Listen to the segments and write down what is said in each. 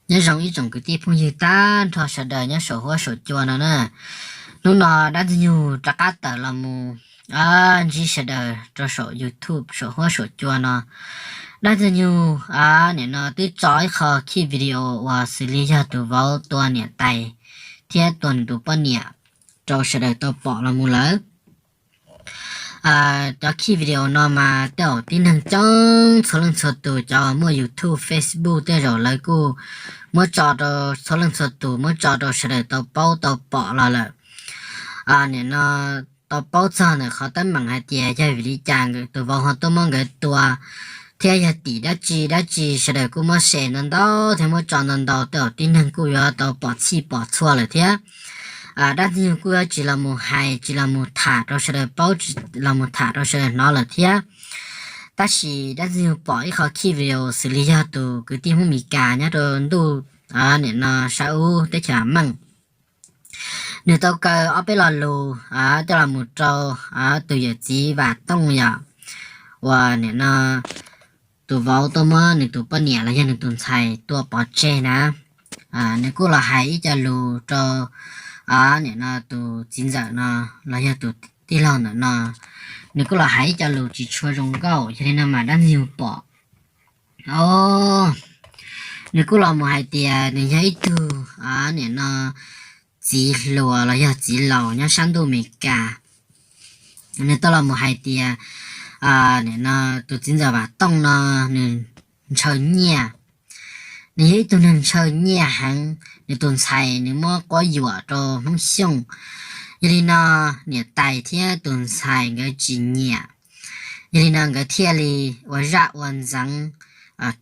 Nyob zoo ib tsoom kwv tij phooj ywg tag nrho sawv daws nyob saum huab saum cua no na. Hnub no dab Ntxwg Nyug rov qab tawm los mus ntsib sawv daws rau saum YouTube saum huab saum cua no. Dab Ntxwg Nyug nim no twb tso ib qho khij video uas xws li yog tus vauv tua niam tais thiab tua nws tus poj niam rau sawv daws tau pom los mus lawm. Cov khij video no mas tej zaum tib neeg coob txhua leej txhua tus, cov muaj YouTube, Facebook tej zaum lawv kuj muab tso rau txhua leej txhua tus, muab tso rau sawv daws tau paub tau pom los lawm. Nim no tau paub txog ntawm qhov teeb meem hais tias yog vim li cas tus vauv ho tuaj muab nkawd tua, thiab yog tim dab tsi dab tsi, sawv daws kuj muab share ntau ntau thiab muab tso ntau ntau, tej zaum tib neeg kuj yuav tau pom txhij pom txhua lawm thiab. Dab Ntxwg Nyug kuj yuav tsis los mus hais, tsis los mus tham rau sawv daws paub, tsis los mus tham rau sawv daws hnov lawm thiab. Tab sis dab Ntxwg Nyug pom ib qho khij video xws li yog tus kwv tij Hmoob Mes Kas nyob rau ntuj, nim no sab ub teb chaws Meej, nws tau kaw ob peb lo lus coj los mus rau tus yawm txiv Vam Tooj yom, uas nim no tus vauv tuaj muab nws tus poj niam los yog nws tus ntxhais tua pov tseg na. Nws kuj los hais ib co lus rau nim no tus txiv ntxawm no los yog tus tij laug ntawm no, nws kuj los hais ib co lus tsis tshua zoo nkauj. Yog li no mas dab Ntxwg Nyug pom, nws kuj los mus hais tias nws yog ib tug nim no txiv hluas los yog txiv laus nyob sab ntuj Mes Kas. Nws tau los mus hais tias nim no tus txiv ntxawm Vam Tooj no nws ntshaw nyiaj. Nws yog ib tug neeg ntshaw nyiaj heev, nws tus ntxhais nws muab quab yuam rau Hmoob Xyooj. Yog li no niam tais thiab tus ntxhais nkawd tsis nyiam. Yog li no nkawd thiaj li ua zaj ua ntxeev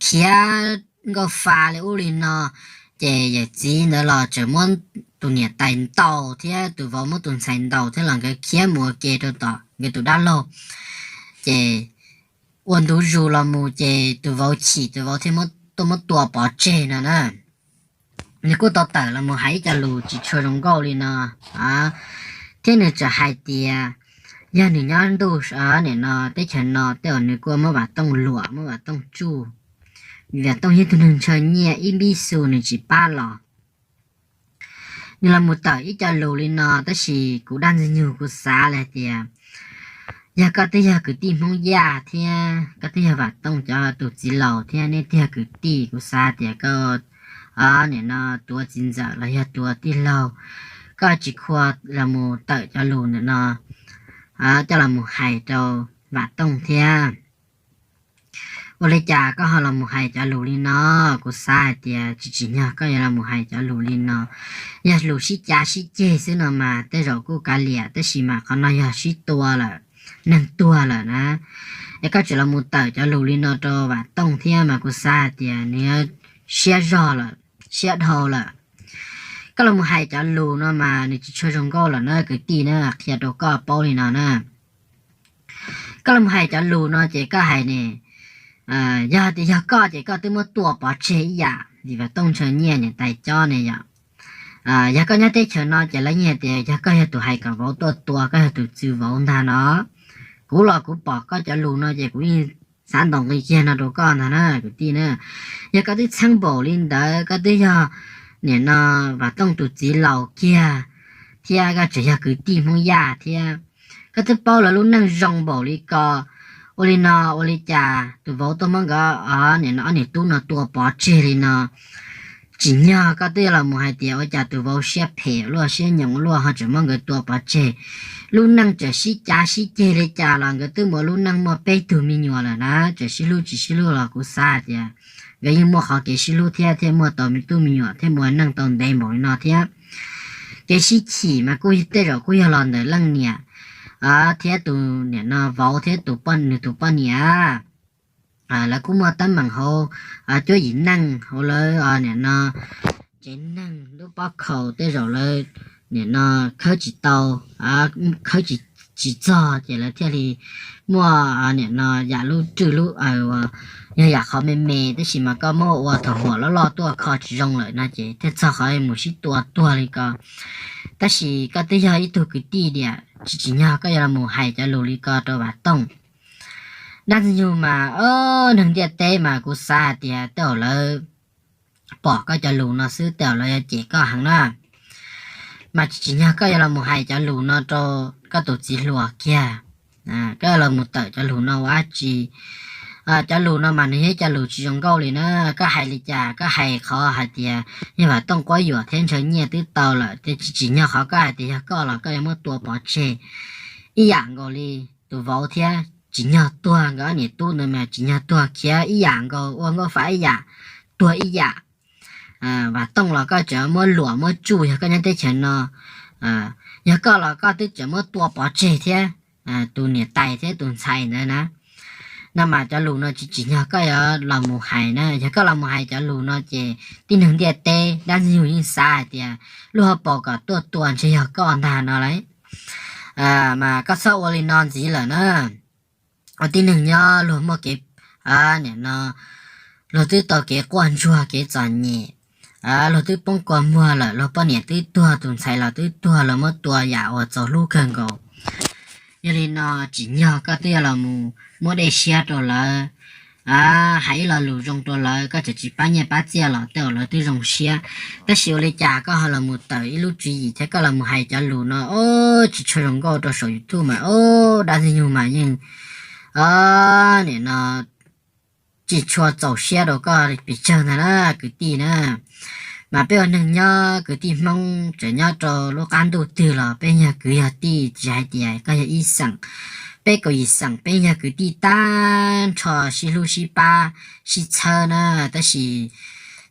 khiav nkauj fa li ub li no. Ces yawm txiv ntawd los tseem muab tus niam tais ntaus thiab tus vauv muab tus ntxhais ntaus thiab los nkawd khiav mus ua ke rau tom nkawd tus dab laug. Ces ua ntu zus los mus ces tus vauv chim, tus vauv thiaj tuaj muab tua pov tseg no na. Nws kuj tau tawm los mus hais ib co lus tsis tshua zoo nkauj li no, thiab nws tseem hais tias yog nws nyob ntuj nim no teb chaws no tej zaum nws kuj muab Vam Tooj luam, muab Vam Tooj tsuj. Vam Tooj yog tug neeg ntshaw nyiaj, ib npib xu nws tsis pab los. Nws los mus tawm ib co lus li no, tab sis kuv dab Ntxwg Nyug kuv xav li hais tias yog koj twb yog kwv tij Hmoob Yaj thiab koj twb yog Vam Tooj cov tus txiv laus thiab nej twb yog kwv tij, kuv xav tias koj nim no tus ua txiv ntxawm los yog tus ua tij laug, koj tsis khuv los mus tawm cov lus ntawm no coj los mus hais rau Vam Tooj thiab. Ua li cas koj ho los mus hais cov lus li no? Kuv xav hais tias tsis tsim nyog koj yuav los mus hais cov lus li no. Yog lus sib cav sib ceg xwb no mas tej zaum kuj kav liam, tab sis mas qhov no yog sib tua lawm, neeg tuag lawm na. Es koj tseem los mus tawm cov lus li no rau Vam Tooj thiab mas kuv xav hais tias nws siab zog lawm, siab dhau lawm. Koj los mus hais cov lus no mas nws tsis tshua zoo nkauj lawm na kwv tij na, qhia rau koj paub li no na. Koj los mus hais cov lus no ces koj hais ne, yog tias yog koj ces koj twb muab tua pov tseg ib yam li Vam Tooj ntshaw nyiaj niam tais cob ne yom. Yog koj nyob teb chaws no ces lawv yeej hais tias yog koj yog tus hais kom vauv tuaj tua, koj yog tus txwv vauv ntag no. Kuv los kuv pom koj cov lus no ces kuv yeej xav ntaus nqi kiag no rau koj ntag na kwv tij na. Yog koj twb txheeb npaum li ntawd, koj twb yog nim no Vam Tooj tus txiv laus kiag thiab koj tseem yog kwv tij Hmoob Yaj thiab, koj twb paub lawv lub neej zoo npaum li ko. Ua li no ua li cas tus vauv tuaj muab nkawd nim no ob niam tub no tua pov tseg li no? Tsim nyog koj twb los mus hais tias ua cas tus vauv siab phem luaj siab nyoos luaj ho tseem muab nkawd tua pov tseg. Lub neej tseem sib cav sib ceg li cas los nkawd twb mus ua lub neej muaj peb tug me nyuam lawm na, tseem sib hlub tsis sib hlub los kuv xav hais tias nkawd yeej muaj qhov kev sib hlub thiab thiaj muaj tau tub me nyuam thiab mus ua neej tau ntev npaum li no thiab. Kev sib chim mas kuj tej zaum kuj yog los ntawm leej niam thiab tus niam no vauv thiab tus poj, nws tus poj niam. Lawv kuj muaj teeb meem hauv cuab yim neej hauv lawv nim no tsev neeg lub pob khaus tej zaum lawv nim no khawb tsis tau, khawb tsis txog ces lawv thiaj li muaj nim no yam lub rwj lub aws uas yog yam qhov me me tab sis mas koj muab ua thaum huam loj loj tuaj kho tsis zoo lawm no ces thiaj txog qhov mus sib tua tuag li ko. Tab sis koj twb yog ib tug kwv tij diam, tsis tsim nyog koj yuav los mus hais cov lus li ko rau Vam Tooj. Dab Ntxwg Nyug mas, neeg ntiaj teb mas kuv xav hais tias tej zaum lawv pom koj cov lus no xwb tej zaum lawv yuav cem koj heev na. Mas tsis tsim nyog koj yuav los mus hais cov lus no rau koj tus txiv hluas kiag. Koj los mus tawm cov lus no ua dab tsi? Cov lus no mas nws yog cov lus tsis zoo nkauj li na. Koj hais li cas? Koj hais qhov hais tias yog Vam Tooj quab yuam thiab ntshaw nyiaj twb tau lawm, tsis tsim nyog qhov koj hais tias yog koj los koj yuav muab tua pov tseg ib yam nkaus li tus vauv thiab. Tsim nyog tuag, nkawd ob niam tub ntawd mas tsim nyog tuag khiav ib yam nkaus, ua nkauj fav ib yam, tuag ib yam. Vam Tooj los koj tseem muab luam muab tsuj, yog koj nyob teb chaws no, yog koj los koj twb tseem muab tua pov tseg thiab, tus niam tais thiab tus ntxhais ntawd na. No mas cov lus no tsis tsim nyog koj yuav los mus hais na. Yog koj los mus hais cov lus no ces tib neeg ntiaj teb dab ntxwg nyoog yeej xav hais tias lub hauv paus kom tuaj tua ntshe yog koj ntag no lauj. Mas koj txhob ua li no ntxiv lawm na. Ua tib neeg nyob luag muaj kev, nim no luag twb tau kev quaj ntsuag kev txom nyem, luag twb poob kua muag lawm, luag poj niam twb tuag, tus ntxhais los twb tuag, luag muab tua yam uas txaus hlub kawg nkaus. Yog li no tsim nyog koj twb yuav los mus muab dej siab rau lawv, hais ib lo lus zoo rau lawv, koj tseem tsis pab nyiaj pab txiaj los tej zaum lawv twb zoo siab. Tab sis ua li cas koj ho los mus tawm ib lub tswv yim thiab koj los mus hais cov lus no, o, tsis tshua zoo nkauj rau saum YouTube mas, o, dab ntxwg nyoog mas yeej, o, nim no tsis tshua txaus siab rau koj pes tsawg ntag na kwv tij na. Mas peb ua neeg nyob kwv tij Hmoob tseem nyob rau lub qab ntuj twg los peb yog kwv yog tij, tsis hais tias koj yog ib xeem, peb kaum yim xeem peb yog kwv tij tag nrho, sib hlub sib pab sib txhawb na. Tab sis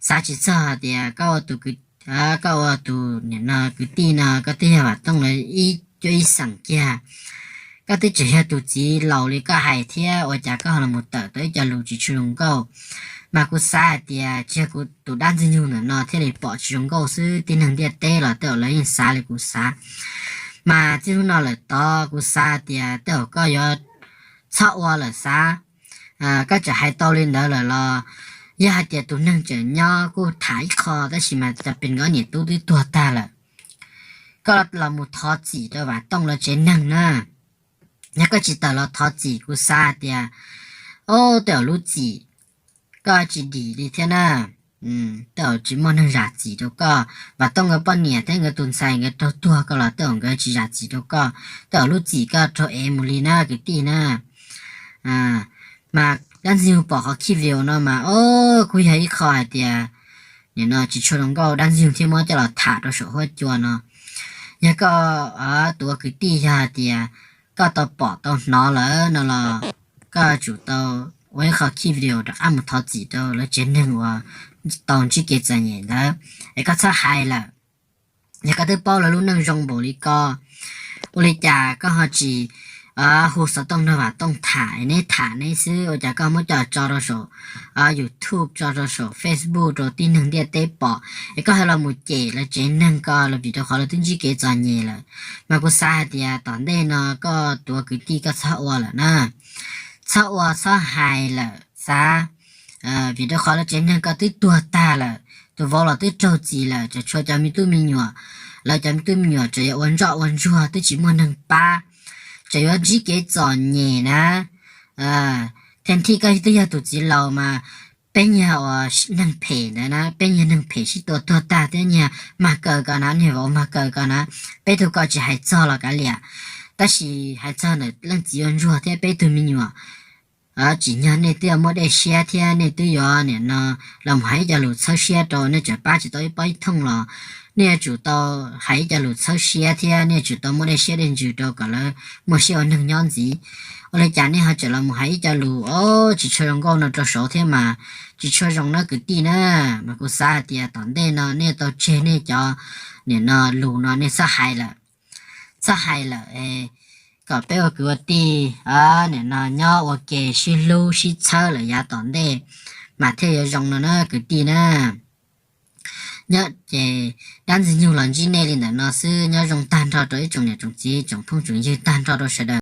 xav tsis txog hais tias koj ua tus kwv, koj ua tus nim no kwv tij no koj twb yog Vam Tooj lawv ib cuab ib xeem kiag, koj twb tseem yog tus txiv laus li koj hais thiab ua cas koj ho los mus tawm tau ib co lus tsis tshua zoo nkauj. Mas kuv xav hais tias tsis yog kuv tus dab ntxwg nyoog ntawm no thiaj li pom tsis zoo nkauj xwb, tib neeg ntiaj teb los tej zaum lawv yeej xav li kuv xav. Mas txij hnub no lawm tod kuv xav hais tias tej zaum koj yuav txhob ua lawm xav. Koj tseem hais tau li ntawd lawm los yog hais tias tus neeg tseem nyob kuj tham ib qho, tab sis mas cov pes nkawd niam tub twb tuag tag lawm, koj los mus thov txim rau Vam Tooj lawv tsev neeg na. Yog koj tsis tawm los thov txim kuv xav hais tias, o, tej zaum lub txim koj tsis dim li thiab na. Tej zaum tsis muaj neeg zam txim rau koj. Vam Tooj nkawd poj niam thiab nkawd tus ntxhais nkawd raug tuag ko los tej zaum nkawd tsis zam txim rau koj, tej zaum lub txim koj raug ev mus li na kwv tij na. Mas dab ntxwg nyoog pom qhov khij video no mas, o, kuj yog ib qho hais tias nim no tsis tshua zoo nkauj dab ntxwg nyoog thiaj muab coj los tham rau saum huab cua no. Yog koj tus ua kwv tij yog hais tias koj tau pom tau hnov lawm no los koj tsum tau ua ib qho khij video rov qab mus thov txim rau lawv tsev neeg uas tau ntsib kev txom nyem ntawd, es koj txhob hais lawm. Yog koj twb paub lawv lub neej zoo npaum li ko, ua li cas koj ho tsis hu xov tooj nrog Vam Tooj tham, neb tham neb xwb, ua cas koj muab coj tso rau saum YouTube, tso rau saum Facebook rau tib neeg ntiaj teb pom, es koj ho los mus cem lawv tsev neeg ko los vim rau qhov lawv twb ntsib kev txom nyem lawm. Mas kuv xav hais tias tom ntej no koj tus ua kwv tij koj txhob ua lawm na, txhob ua txhob hais lawm xav. Vim rau qhov lawv tsev neeg koj twb tuag tag lawm, tus vauv los twb raug txim lawm, tseem tshuav cov me tub me nyuam, lawv cov me tub me nyuam tseem yuav ua ntsoj ua ntsuag twb tsis muaj neeg pab, tseem yuav ntsib kev txom nyem na. Thaj thij koj twb yog tus txiv laus mas peb nyuag uas neeg phem ntawd na, peb nyuag neeg phem sib tua tuag tag thiab nyuag mag kaw ko na, niag vauv mag kaw ko na, peb tug ko tsis hais txog los kav liam, tab sis hais txog ntawm leej txiv ua ntsuag thiab peb tug me nyuam, tsim nyog nej twb yuav muaj dej siab thiab nej twb yuav nim no los mus hais ib co lus txhawb siab rau, nej tseem pab tsis tau ib pob ib thooj los nej yuav tsum tau hais ib co lus txhawb siab thiab nej yuav tsum tau muaj dej siab dej ntsws rau kom lawv muaj siab ua neeg nyob ntxiv. Ua li cas nej ho tseem los mus hais ib co lus o tsis tshua zoo nkauj no rau saud thiab mas tsis tshua zoo na kwv tij na. Mas kuv xav hais tias tom ntej no nej tau tseg nej cov nim no lus no nej txhob hais lawm, txhob hais lawm, kom peb ua kwv ua tij nim no nyob ua ke sib hlub sib txhawb lawm yav tom ntej mas thiaj yuav zoo no na kwv tij na. Nyob ces dab ntxwg nyoog los ntsib nej li ntawm no xwb, nyob zoo tag nrho rau ib tsoom niam tsoom txiv tsoom phooj tsoom ywg tag nrho rau sawv daws.